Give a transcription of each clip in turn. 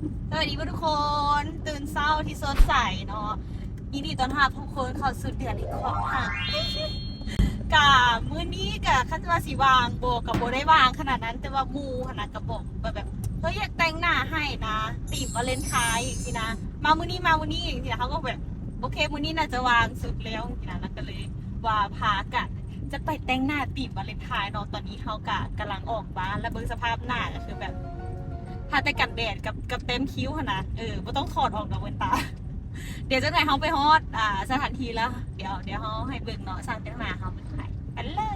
ສະບາຍດີເບິດທຸກຄົນ ຕື່ນເຊົ້າທີ່ສົດໃສເນາະ. ຍິນດີຕ້ອນຮັບທຸກຄົນເຂົ້າສູ່ເດືອນແຫ່ງຄວາມຮັກ. ກະມື້ນີ້ກະຄັນວ່າຊິວ່າງບໍ່ ກະບໍ່ໄດ້ວ່າງຂະໜາດນັ້ນ ແຕ່ວ່າໝູ່ຫັ້ນນະກະບອກວ່າແບບ ເອີ ຢາກແຕ່ງໜ້າໃຫ້ນະ ທີມວາເລັນທາຍຈັ່ງຊີ້ນະ ມາມື້ນີ້ ມາມື້ນີ້ຈັ່ງຊີ້ນະ. ເຮົາກໍແບບ ໂອເຄ ມື້ນີ້ໜ້າຈະວ່າງສຸດແລ້ວຈັ່ງຊີ້ນະ ລະກະເລີຍວ່າພາກັນຈະໄປແຕ່ງໜ້າທີມວາເລັນທາຍເນາະ. ຕອນນີ້ເຮົາກະກຳລັງອອກບ້ານ ລະເບິ່ງສະພາບໜ້າກະຄືແບບ ທາແຕ່ກັນແດດກັບ ກັບແຕ້ມຄິ້ວຫັ້ນນະ ເອີ ບໍ່ຕ້ອງຖອດອອກດອກແວ່ນຕາ. ດຽວຈັກໜ່ອຍເຮົາໄປຮອດ ອ່າ ສະຖານທີ່ລະ ດຽວ ດຽວເຮົາໃຫ້ເບິ່ງເນາະ ຊ່າງແຕ່ງໜ້າເຮົາເປັນໃຜ. ໄປເລີຍ.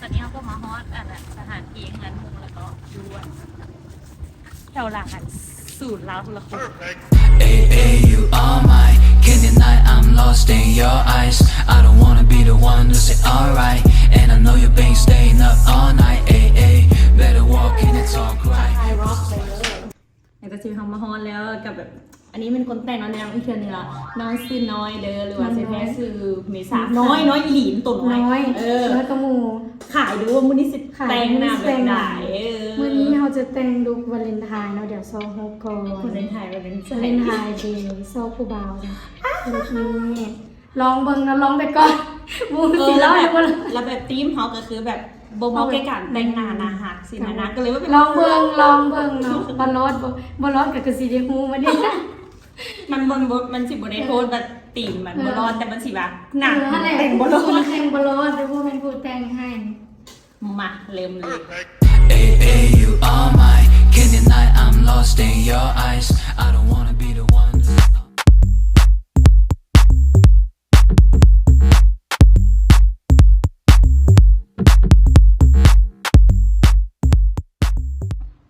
ຕອນນີ້ເຮົາກໍມາຮອດ ອັນ ສະຖານທີ່ເຮືອນໝູ່ ແລ້ວກໍຢູ່ ອັນ ແຖວຫຼັງ ອັນ ສູນລາວທຸລະຄົມ. Ay, ay, you are mine. Can't deny I'm lost in your eyes. I don't wanna be the one to say alright. And I know you've been staying up all night. Ay, ay, better walk and talk right. ຫຼັງຈາກທີ່ເຮົາມາຮອດແລ້ວ ກໍແບບ ອັນນີ້ແມ່ນຄົນແຕ່ງເນາະ ແນະນຳອີກເທື່ອໜຶ່ງລະ ນ້ອງຊື່ນ້ອຍເດີ ຫຼືວ່າຊື່ແທ້ຊື່ເມສາ. ນ້ອຍ ນ້ອຍອີ່ຫຼີ ໂຕນ້ອຍ ນ້ອຍ ເອີ ນ້ອຍກວ່າໝູ່. ຂາຍເດີວ່າມື້ນີ້ຊິແຕ່ງໜ້າແບບໃດ. ເອີ ມື້ນີ້ເຮົາຈະແຕ່ງລຸກວາເລັນທາຍເນາະ ດຽວຊອກຮູບກ່ອນ. ວາເລັນທາຍ ວາເລັນທາຍ ວາເລັນທາຍເດ ຊອກຜູ້ບ່າວຈ້ະ. ລຸກນີ້ ລອງເບິ່ງເນາະ ລອງໄປກ່ອນ ບໍ່ຮູ້ຊິລອດຫຼືບໍ່ລອດ. ແລ້ວແບບທີມເຮົາກໍຄືແບບບໍ່ເໝາະແກ່ການແຕ່ງໜ້າໜ້າຮັກຊີ້ນະ ກໍເລີຍວ່າແບບລອງເບິ່ງ ລອງເບິ່ງເນາະ. ບໍ່ລອດ ບໍ່ ບໍ່ລອດກໍຄືຊິໄດ້ຮູ້ມື້ນີ້. ມັນ ມັນ ມັນຊິບໍ່ໄດ້ໂທດວ່າທີມມັນບໍ່ລອດ ແຕ່ມັນຊິວ່າໜ້າແຕ່ງບໍ່ລອດ ແຕ່ງບໍ່ລອດ ຫຼືບໍ່ແມ່ນຜູ້ແຕ່ງໃຫ້. ມາເລີ່ມເລີຍ. Ay, ay, you are mine. Can't deny I'm lost in your eyes. I don't wanna be the one.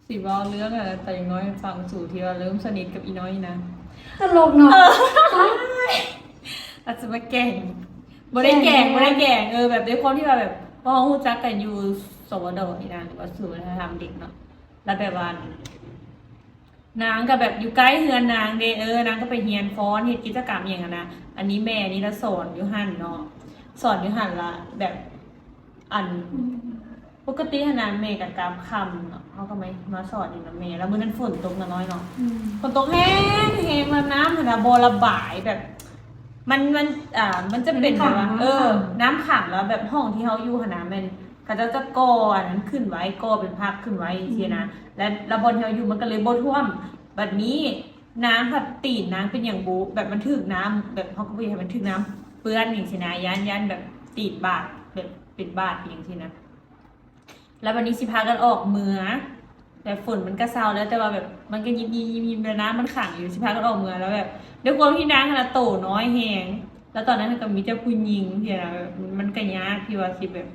ຊິເວົ້າເລື່ອງ ອັນ ຕອນຍັງນ້ອຍໃຫ້ຟັງ ສູທີ່ວ່າເລີ່ມສະໜິດກັບອີນ້ອຍນະ. ຕະຫຼົກເນາະ. ເອີ ອາດຈະມາແກລ້ງ ບໍ່ໄດ້ແກລ້ງ ແກລ້ງ ບໍ່ໄດ້ແກລ້ງ. ເອີ ແບບດ້ວຍຄວາມທີ່ວ່າແບບ ເຮົາຮູ້ຈັກກັນຢູ່ ສວດ ນີ້ນະ ຫຼືວ່າສູນວັດທະນະທຳເດັກເນາະ ແລ້ວແບບວ່າ ນາງກໍແບບຢູ່ໃກ້ເຮືອນນາງເດ້ ເອີ ນາງກໍໄປຮຽນຟ້ອນ ເຮັດກິດຈະກຳຫຍັງຫັ້ນນະ. ອັນນີ້ແມ່ນີ້ລະສອນຢູ່ຫັ້ນເນາະ ສອນຢູ່ຫັ້ນລະແບບ ອັນ ປົກກະຕິຫັ້ນນະ ແມ່ກໍກັບຄ່ຳເນາະ ເຮົາກໍມາ ມາສອນຢູ່ນຳແມ່. ແລ້ວມື້ນັ້ນຝົນຕົກນະນ້ອຍເນາະ ຝົນຕົກແຮງໆ ແລ້ວນ້ຳຫັ້ນນະບໍ່ລະບາຍ ແບບ ມັນ ມັນ ອ່າ ມັນຈະເປັນແບບວ່າ ເອີ ນ້ຳຂັງ ແລ້ວແບບຫ້ອງທີ່ເຮົາຢູ່ຫັ້ນນະ ແມ່ນເຂົາເຈົ້າຈະກໍ່ອັນນັ້ນຂຶ້ນໄວ້ ກໍ່ເປັນພາກຂຶ້ນໄວ້ຊີ້ນະ ແລະ ແລ້ວບ່ອນທີ່ເຮົາຢູ່ມັນກໍເລີຍບໍ່ຖ້ວມ. ບັດນີ້ນາງພັດ ຕີນນາງເປັນຫຍັງບໍ່ ແບບມັນຖືກນ້ຳ ແບບເຮົາກໍບໍ່ຢາກໃຫ້ມັນຖືກນ້ຳເປື້ອນຫຍັງຊີ້ນະ ຢ້ານ ຢ້ານແບບຕີນບາດ ແບບເປັນບາດອີ່ຫຍັງຊີ້ນະ. ແລ້ວບັດນີ້ຊິພາກັນອອກເມືອ ແບບຝົນມັນກະເຊົາແລ້ວ ແຕ່ວ່າແບບມັນກະຍິບໆໆ ແລ້ວນ້ຳມັນຂັງຢູ່ ຊິພາກັນອອກເມືອ ແລ້ວແບບດ້ວຍຄວາມທີ່ນາງຫັ້ນນະໂຕນ້ອຍແຮງ ແລ້ວຕອນນັ້ນກໍມີແຕ່ຜູ້ຍິງຊີ້ນະ ແບບມັນກະຍາກທີ່ວ່າຊິແບບ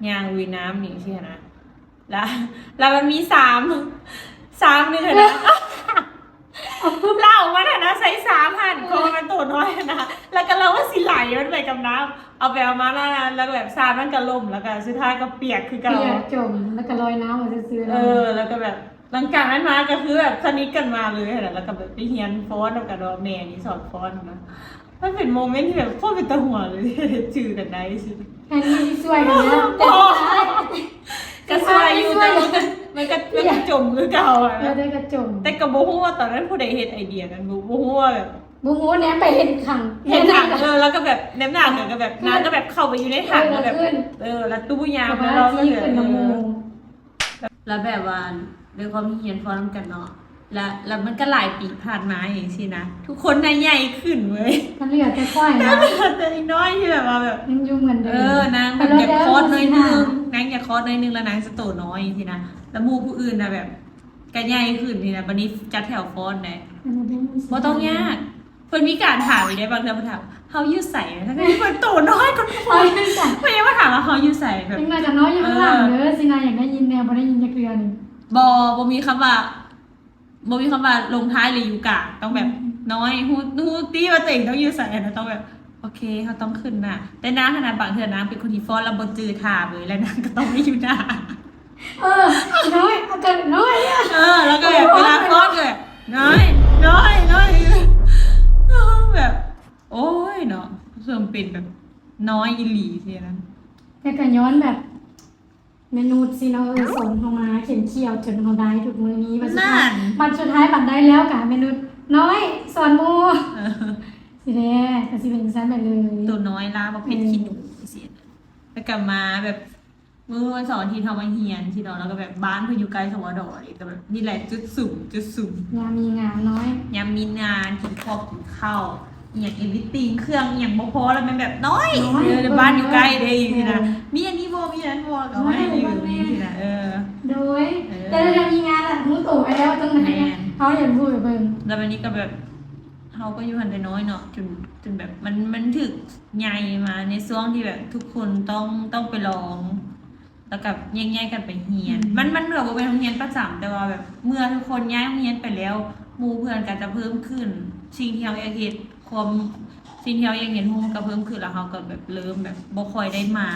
ຍ່າງລຸຍນ້ຳນີ້ຊີ້ນະ. ແລ້ວ ແລ້ວມັນມີຊາມ ຊາມໜຶ່ງຫັ້ນນະ ເຫຼົ້າມັນຫັ້ນນະ ໃສ່ຊາມຫັ້ນ ເພາະວ່າມັນໂຕນ້ອຍຫັ້ນນະ ແລ້ວກໍລາວວ່າຊິໄຫຼມັນໄປກັບນ້ຳ ເອົາໄປເອົາມາແລ້ວ ແລ້ວແບບຊາມນັ້ນກໍລົ້ມ ແລ້ວກໍສຸດທ້າຍກໍປຽກຄືເກົ່າ ປຽກຈົມ ແລ້ວກໍລອຍນ້ຳເອົາຊື່ໆ. ເອີ ແລ້ວກໍແບບຫຼັງຈາກນັ້ນມາກໍຄືແບບສະໜິດກັນມາເລີຍຫັ້ນນະ ແລ້ວກໍແບບໄປຮຽນຟ້ອນນຳກັນເນາະ ແມ່ນີ້ສອນຟ້ອນນະ. ມັນເປັນໂມເມັນທີ່ແບບໂຄດເປັນຕາຫົວເລີຍ ຈື່ກັນໄດ້ຊິ ແທນທີ່ຊິຊ່ວຍກັນເນາະ ແຕ່ສຸດທ້າຍ ກໍຊ່ວຍຢູ່ ແຕ່ມັນກໍ ມັນກໍຈົມຄືເກົ່າອະ ເອີ ແຕ່ກໍຈົມ ແຕ່ກໍບໍ່ຮູ້ວ່າຕອນນັ້ນຜູ້ໃດເຮັດໄອເດຍນັ້ນ ບໍ່ ບໍ່ຮູ້ວ່າແບບ ບໍ່ຮູ້ແນມໄປເຫັນຂັງ ເຫັນຂັງ ເອີ ແລ້ວກໍແບບແນມໜ້າກັນ ກໍແບບ ເອີ ນາງກໍແບບເຂົ້າໄປຢູ່ໃນຖັງ ເອີ ແລ້ວແບບ ເອີ ແລ້ວຕູ້ຍາມ ແລ້ວກໍແບບ ເອີ ແລ້ວແບບວ່າ ດ້ວຍຄວາມທີ່ຮຽນຟ້ອນນຳກັນເນາະ ແລ້ວ ແລ້ວມັນກໍຫຼາຍປີຜ່ານມາຈັ່ງຊີ້ນະ ທຸກຄົນນະໃຫຍ່ຂຶ້ນເວີຍ ມັນເຫຼືອແຕ່ຂ້ອຍນະ ເຫຼືອແຕ່ອີນ້ອຍທີ່ແບບວ່າແບບ ຍັງຢູ່ເໝືອນເດີມ ເອີ ນາງແບບຢາກຄອດໜ້ອຍໜຶ່ງ ນາງຢາກຄອດໜ້ອຍໜຶ່ງ ແລ້ວນາງຈະໂຕນ້ອຍຈັ່ງຊີ້ນະ ແລ້ວໝູ່ຜູ້ອື່ນນະແບບ ກະໃຫຍ່ຂຶ້ນນີ້ນະ ບັດນີ້ຈັດແຖວຟ້ອນໄດ້ ບໍ່ຕ້ອງຍາກ ເພິ່ນມີການຖາມອີກເດ້ ບາງເທື່ອເພິ່ນຖາມ ເຮົາຢູ່ໃສ ທັງທີ່ເພິ່ນໂຕນ້ອຍກວ່າ ເຮົາຢູ່ໃສ ເພິ່ນຍັງມາຖາມວ່າເຮົາຢູ່ໃສ ແບບ ເດັກນ້ອຍຈະນ້ອຍຢູ່ຂ້າງຫຼັງເດີ ຊິນາຢາກໄດ້ຍິນແດ່ ບໍ່ໄດ້ຍິນຈັກເທື່ອນີ້ ບໍ່ ບໍ່ມີຄຳວ່າ ບໍ່ມີຄຳວ່າລົງທ້າຍ ຫຼື ຢູ່ກາງ ຕ້ອງແບບ ອືມ ນ້ອຍ ຮູ້ ຮູ້ຕິວ່າຕົວເອງຕ້ອງຢູ່ໃສ ຫັ້ນນະ ຕ້ອງແບບ ໂອເຄ ເຮົາຕ້ອງຂຶ້ນນະ ແຕ່ນາງຫັ້ນນະ ບາງເທື່ອນາງເປັນຄົນທີ່ຟ້ອນແລ້ວບໍ່ຈື່ທ່າເວີຍ ແລ້ວນາງກໍຕ້ອງໄປຢູ່ໜ້າ ເອີ ນ້ອຍ ອາກາດນ້ອຍ ເອີ ແລ້ວກໍແບບເວລາຟ້ອນກໍແບບ ນ້ອຍ ນ້ອຍ ນ້ອຍ ແບບ ໂອ້ຍເນາະ ເຊິ່ງເປັນແບບນ້ອຍອີ່ຫຼີຊີ້ນະ ແຕ່ກໍຍ້ອນແບບ ແມ່ນຸດຊິເນາະ ເອີ ສອນເຮົາມາເຂັນຂຽວຈົນເຮົາໄດ້ທຸກມື້ນີ້. ບັດສຸດທ້າຍ ບັດສຸດທ້າຍບັດໄດ້ແລ້ວກະແມ່ນຸດນ້ອຍສອນໝູ່ ເອີ ຊິແດ່ ກະຊິເປັນຊັ້ນໄປເລີຍ. ໂຕນ້ອຍລາວ ບັກເຜັດ ເອີ ຂີ້ໜູ ຈັ່ງຊີ້. ແລ້ວກະມາແບບ ມື້ວັນເສົາອາທິດເຮົາມາຮຽນຊີ້ເນາະ ແລ້ວກໍແບບບ້ານເພິ່ນຢູ່ໃກ້ ສວດ ເດ້ ກໍແບບນີ້ແຫຼະຈຸດສຸມ ຈຸດສຸມ ຍາມມີງານນ້ອຍ ຍາມມີງານ ກິນຂອບກິນເຂົ້າ ອີ່ຫຍັງ everything ເຄື່ອງອີ່ຫຍັງບໍ່ພໍ ແລ້ວແມ່ນແບບນ້ອຍ ນ້ອຍ ເອີ ແລ້ວບ້ານຢູ່ໃກ້ເດ້ ເອີ ຊີ້ນະ ມີອັນນີ້ບໍ່ ມີອັນນັ້ນບໍ່ ກໍເອົາມາໃຫ້ຢືມ ຊີ້ນະ ເອີ ໂດຍ ເອີ ແຕ່ລະເທື່ອມີງານລະຮູ້ໂຕໄປແລ້ວ ຈັ່ງໃດ ແມ່ນ ເຮົາຢາກຮູ້ໄປເບິ່ງ ແລ້ວບັດນີ້ກໍແບບ ເຮົາກໍຢູ່ຫັ້ນແຕ່ນ້ອຍເນາະ ຈົນ ຈົນແບບມັນ ມັນຖືກໃຫຍ່ມາໃນຊ່ວງທີ່ແບບທຸກຄົນຕ້ອງ ຕ້ອງໄປລອງ ແລ້ວກໍແຍກຍ້າຍກັນໄປຮຽນ ອືມ ມັນ ມັນແບບວ່າເປັນໂຮງຮຽນປະຈຳ ແຕ່ວ່າແບບເມື່ອທຸກຄົນຍ້າຍໂຮງຮຽນໄປແລ້ວ ໝູ່ເພື່ອນກໍຈະເພີ່ມຂຶ້ນ ສິ່ງທີ່ເຮົາຢາກເຮັດ ຄວາມ ສິ່ງທີ່ເຮົາຢາກຮຽນຮູ້ມັນກໍເພີ່ມຂຶ້ນ ແລ້ວເຮົາກໍແບບເລີ່ມແບບບໍ່ຄ່ອຍໄດ້ມາ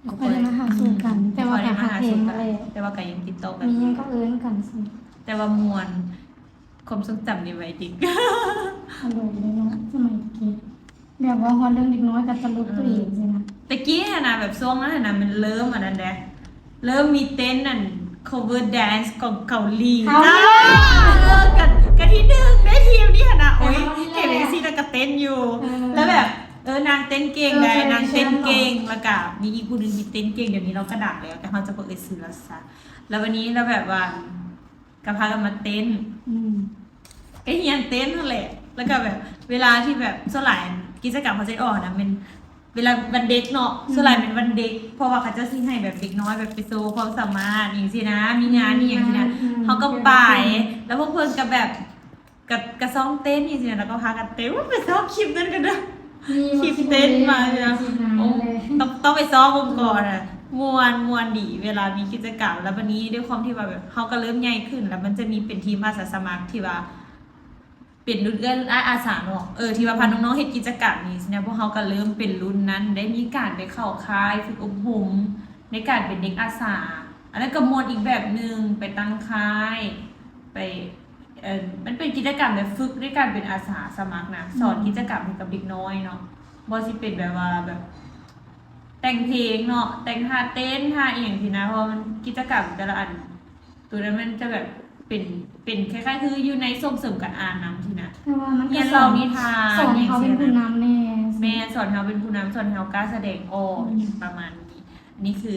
ບໍ່ຄ່ອຍໄດ້ມາຫາສູ່ກັນ ອືມ ແຕ່ວ່າກໍຮັກແພງຫັ້ນແຫຼະ ແຕ່ວ່າກໍຍັງຕິດຕໍ່ກັນ ມີຫຍັງກໍເອີ້ນກັນ ແຕ່ວ່າມ່ວນ ຄວາມຊົງຈຳໃນໄວເດັກ ອາລົມເລີຍເນາະ ສະໄໝຕະກີ້ ແບບເວົ້າຮອດເລື່ອງເດັກນ້ອຍກໍຕະຫຼົກຕົວເອງຊີ້ນະ ອືມ ຕະກີ້ຫັ້ນນະ ແບບຊ່ວງນັ້ນຫັ້ນນະ ມັນເລີ່ມອັນນັ້ນເດ້ ເລີ່ມມີເຕັ້ນອັນ cover dance ຂອງເກົາຫຼີ ເກົາຫຼີ ຈ້າ ເອີ ກະ ກະທີໜຶ່ງເດ້ທີມນີ້ຫັ້ນນະ ໂອ້ຍ ເຫັນຈັ່ງຊີ້ແລ້ວກະເຕັ້ນຢູ່ ເອີ ແລ້ວແບບ ເອີ ນາງເຕັ້ນເກັ່ງ ເອີ ໄດ໋ ນາງເຕັ້ນເກັ່ງ ແລ້ວກະມີອີກຜູ້ໜຶ່ງທີ່ເຕັ້ນເກັ່ງ ດຽວນີ້ລາວກະດັງແລ້ວ ແຕ່ເຮົາຈະບໍ່ເອີ່ຍຊື່ລາວຊະ ແລ້ວບັດນີ້ລາວແບບວ່າ ກໍພາກັນມາເຕັ້ນ ອືມ ກໍຮຽນເຕັ້ນຫັ້ນແຫຼະ ແລ້ວກໍແບບເວລາທີ່ແບບ ສ່ວນຫຼາຍກິດຈະກຳເຂົາຈະອອກນະ ແມ່ນເວລາວັນເດັກເນາະ ອືມ ສ່ວນຫຼາຍແມ່ນວັນເດັກ ເພາະວ່າເຂົາເຈົ້າຊິໃຫ້ແບບເດັກນ້ອຍແບບໄປໂຊຄວາມສາມາດຫຍັງຊີ້ນະ ມີງານ ອືມ ມີຫຍັງຊີ້ນະ ມີງານ ເຮົາກໍໄປ ອືມ ແລ້ວພວກເພິ່ນກໍແບບ ກະ ກະຊ້ອມເຕັ້ນຈັ່ງຊີ້ນະ ແລ້ວກໍພາກັນເຕັ້ນ ໄປຊອກຄລິບນັ້ນກັນເດີ ຄລິບເຕັ້ນມາ ໂອ້ ຕ້ອງ ຕ້ອງໄປຊອກເບິ່ງກ່ອນນະ ມ່ວນ ມ່ວນດີ ເວລາມີກິດຈະກຳ ແລ້ວບັດນີ້ດ້ວຍຄວາມທີ່ວ່າແບບ ເຮົາກໍເລີ່ມໃຫຍ່ຂຶ້ນ ແລ້ວມັນຈະມີເປັນທີມອາສາສະໝັກທີ່ວ່າ ເປັນລຸ້ນເອື້ອຍອ້າຍອາສາເນາະ ເອີ ທີ່ວ່າພານ້ອງໆເຮັດກິດຈະກຳນີ້ຊີ້ນະ ພວກເຮົາກໍເລີ່ມເປັນລຸ້ນນັ້ນ ໄດ້ມີການໄປເຂົ້າຄ້າຍຝຶກອົບຮົມ ໃນການເປັນເດັກອາສາ ອັນນັ້ນກໍມ່ວນອີກແບບໜຶ່ງ ໄປຕັ້ງຄ້າຍ ໄປ ເອີ ມັນເປັນກິດຈະກຳແບບຝຶກໃນການເປັນອາສາສະໝັກນະ ອືມ ສອນກິດຈະກຳໃຫ້ກັບເດັກນ້ອຍເນາະ ບໍ່ຊິເປັນແບບວ່າແບບ ແຕ່ງເພງເນາະ ແຕ່ງທ່າເຕັ້ນ ທ່າອີ່ຫຍັງຊີ້ນະ ເພາະວ່າມັນ ກິດຈະກຳແຕ່ລະອັນ ໂຕນັ້ນມັນຈະແບບເປັນ ເປັນຄ້າຍໆຄືຢູ່ໃນສົ່ງເສີມການອ່ານນຳຊີ້ນະ ແຕ່ວ່າມັນກໍຮຽນເລົ່ານິທານ ສອນໃຫ້ເຮົາເປັນຜູ້ນຳແດ່ ແມ່ນ ສອນໃຫ້ເຮົາເປັນຜູ້ນຳ ສອນໃຫ້ເຮົາກ້າສະແດງອອກ ອືມ ປະມານນີ້ ອັນນີ້ຄື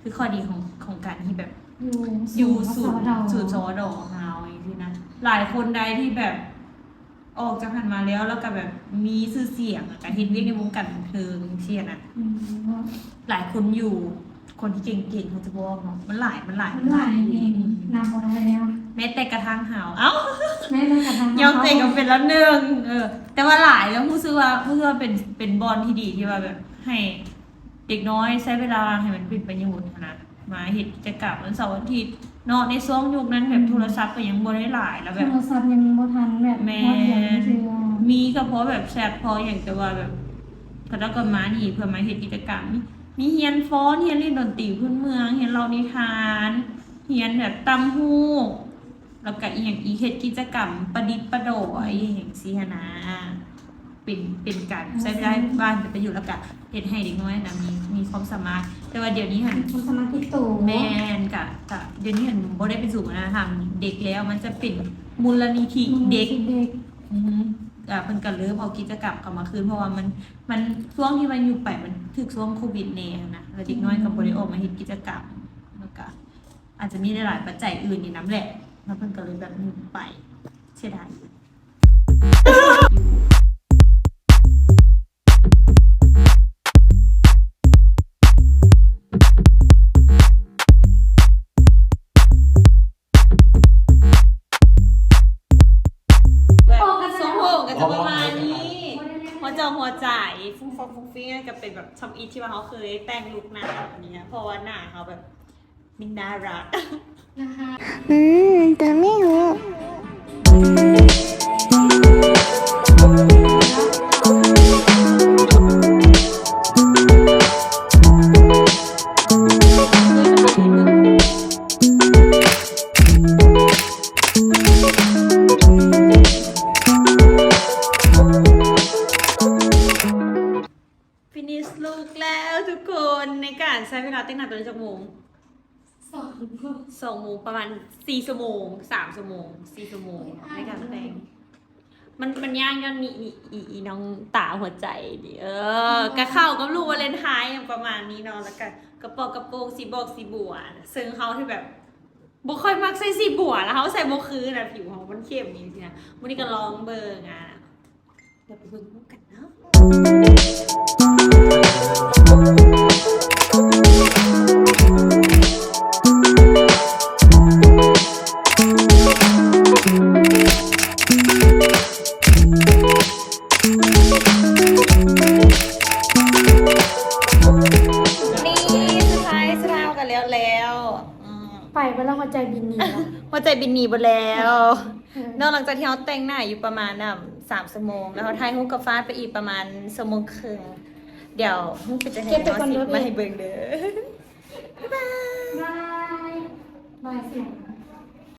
ຄືຂໍ້ດີຂອງ ຂອງການທີ່ແບບຢູ່ສູນ ຢູ່ສູນ ສວດ ສວດ ສວດ ຂອງເຮົາຈັ່ງຊີ້ນະ ຫຼາຍຄົນໃດທີ່ແບບອອກຈາກຫັ້ນມາແລ້ວ ແລ້ວກໍແບບມີຊື່ສຽງ ແລ້ວກໍເຮັດວຽກໃນວົງການບັນເທີງຈັ່ງຊີ້ນະ ອືມ ຫຼາຍຄົນຢູ່ ຄົນທີ່ເກັ່ງໆ ເຂົາຈະບອກເນາະ ມັນຫຼາຍ ມັນຫຼາຍ ມັນຫຼາຍ ມັນຫຼາຍ ອືມ ນັບບໍ່ໄດ້ແລ້ວ ແມ້ແຕ່ກະທັ່ງເຮົາ ເອົ້າ ແມ້ແຕ່ກະທັ່ງເຮົາ ຍອມເຕັງກໍເປັນລະໜຶ່ງ ເອີ ແຕ່ວ່າຫຼາຍແລ້ວ ຮູ້ສຶກວ່າ ຮູ້ສຶກວ່າເປັນ ເປັນບ່ອນທີ່ດີທີ່ວ່າແບບໃຫ້ ເດັກນ້ອຍໃຊ້ເວລາວ່າງໃຫ້ມັນເປັນປະໂຫຍດຫັ້ນນະ ມາເຮັດກິດຈະກຳວັນເສົາວັນອາທິດເນາະ ໃນຊ່ວງຍຸກນັ້ນແບບ ອືມ ໂທລະສັບກໍຍັງບໍ່ໄດ້ຫຼາຍ ແລ້ວແບບໂທລະສັບຍັງບໍ່ທັນແບບ ແມ່ນ ຮອດເຮືອນເທື່ອ ມີກໍພໍແບບແຊັດພໍຫຍັງ ແຕ່ວ່າແບບເຂົາເຈົ້າກໍມານີ້ເພື່ອມາເຮັດກິດຈະກຳ ມີ ມີຮຽນຟ້ອນ ຮຽນຫຼິ້ນດົນຕີພື້ນເມືອງ ຮຽນເລົ່ານິທານ ຮຽນແບບຕ່ຳຫູກ ແລ້ວກະອີ່ຫຍັງອີກ ເຮັດກິດຈະກຳປະດິດປະດອຍ ອືມ ຫຍັງຊີ້ຫັ້ນນະ ເປັນ ເປັນການໃຊ້ເວລາ ອືມ ວ່າງເປັນປະໂຫຍດ ແລ້ວກະເຮັດໃຫ້ເດັກນ້ອຍຫັ້ນນະ ມີ ມີຄວາມສາມາດ ແຕ່ວ່າດຽວນີ້ຫັ້ນ ມີຄວາມສາມາດຕິດໂຕ ແມ່ນ ກະ ກະ ດຽວນີ້ຫັ້ນບໍ່ໄດ້ເປັນສູນວັດທະນະທຳເດັກແລ້ວ ມັນຈະເປັນມູນນິທິເດັກ ມູນນິທິເດັກ ອືມ ກະເພິ່ນກະເລີ່ມເອົາກິດຈະກຳເຂົ້າມາຄືນ ເພາະວ່າມັນ ມັນ ຊ່ວງທີ່ມັນຢຸດໄປ ມັນຖືກຊ່ວງໂຄວິດແດ່ຫັ້ນນະ ແລ້ວເດັກນ້ອຍ ອືມ ກໍບໍ່ໄດ້ອອກມາເຮັດກິດຈະກຳ ແລ້ວກະ ອາດຈະມີຫຼາຍໆປັດໄຈອື່ນນີ້ນຳແຫຼະ ແລ້ວເພິ່ນກໍເລີຍແບບຢຸດໄປ ເສຍດາຍ. ແບບ ໂອ້ ກໍຈະ ຊົງໂຮງກໍຈະປະມານນີ້ ຫົວຈອກຫົວໃຈ ຟຸ້ງຟັ້ງຟຸ້ງຟິ້ງ ກໍເປັນແບບທຳອິດທີ່ວ່າເຮົາເຄີຍແຕ່ງລຸກໜ້າແບບນີ້ ເພາະວ່າໜ້າເຮົາແບບ ມິນໜ້າຮັກ ອືມ ແຕ່ໄມ່ຮູ້ finish look ແລ້ວທຸກຄົນ ໃນການໃຊ້ເວລາແຕ່ງໜ້າຕົວນີ້ຈັກໂມງ? ສອງໂມງ ປະມານສີ່ຊົ່ວໂມງ ສາມຊົ່ວໂມງ ສີ່ຊົ່ວໂມງໃນການແຕ່ງ. ມັນ ມັນຍາກຍ້ອນນີ້ ນີ້ ອີ ອີນ້ອງຕາຫົວໃຈນີ້ ເອີ ກະເຂົ້າກັບລູກວາເລັນທາຍຫຍັງປະມານນີ້ເນາະ ແລ້ວກະກະປອກກະໂປງສີບອກສີບົວ ເຊິ່ງເຮົາທີ່ແບບບໍ່ຄ່ອຍມັກໃສ່ສີບົວ ແລ້ວເຮົາໃສ່ບໍ່ຄືນະ ຜິວເຮົາມັນເຂັ້ມນີ້ຊີ້ນະ. ມື້ນີ້ກະລອງເບິ່ງອະ ດຽວໄປເບິ່ງນຳກັນເນາະ. ນີ້ ສຸດທ້າຍ ສຸດທ້າຍເຮົາກະແລ້ວແລ້ວ. ອືມ ໄປເບິດແລ້ວ ຫົວໃຈບິນໜີເນາະ ຫົວໃຈບິນໜີເບິດແລ້ວ. ເອີ ນອກ ຫຼັງຈາກທີ່ເຮົາແຕ່ງໜ້າຢູ່ປະມານ ອາ ສາມຊົ່ວໂມງ ແລ້ວເຮົາຖ່າຍຮູບກັບຟ້າໄປອີກປະມານຊົ່ວໂມງເຄິ່ງ. ດຽວເປັນຈັ່ງໃດ ເຮົາຊິມາໃຫ້ເບິ່ງເດີ. ບາຍບາຍ ບາຍ ບາຍສຽງ.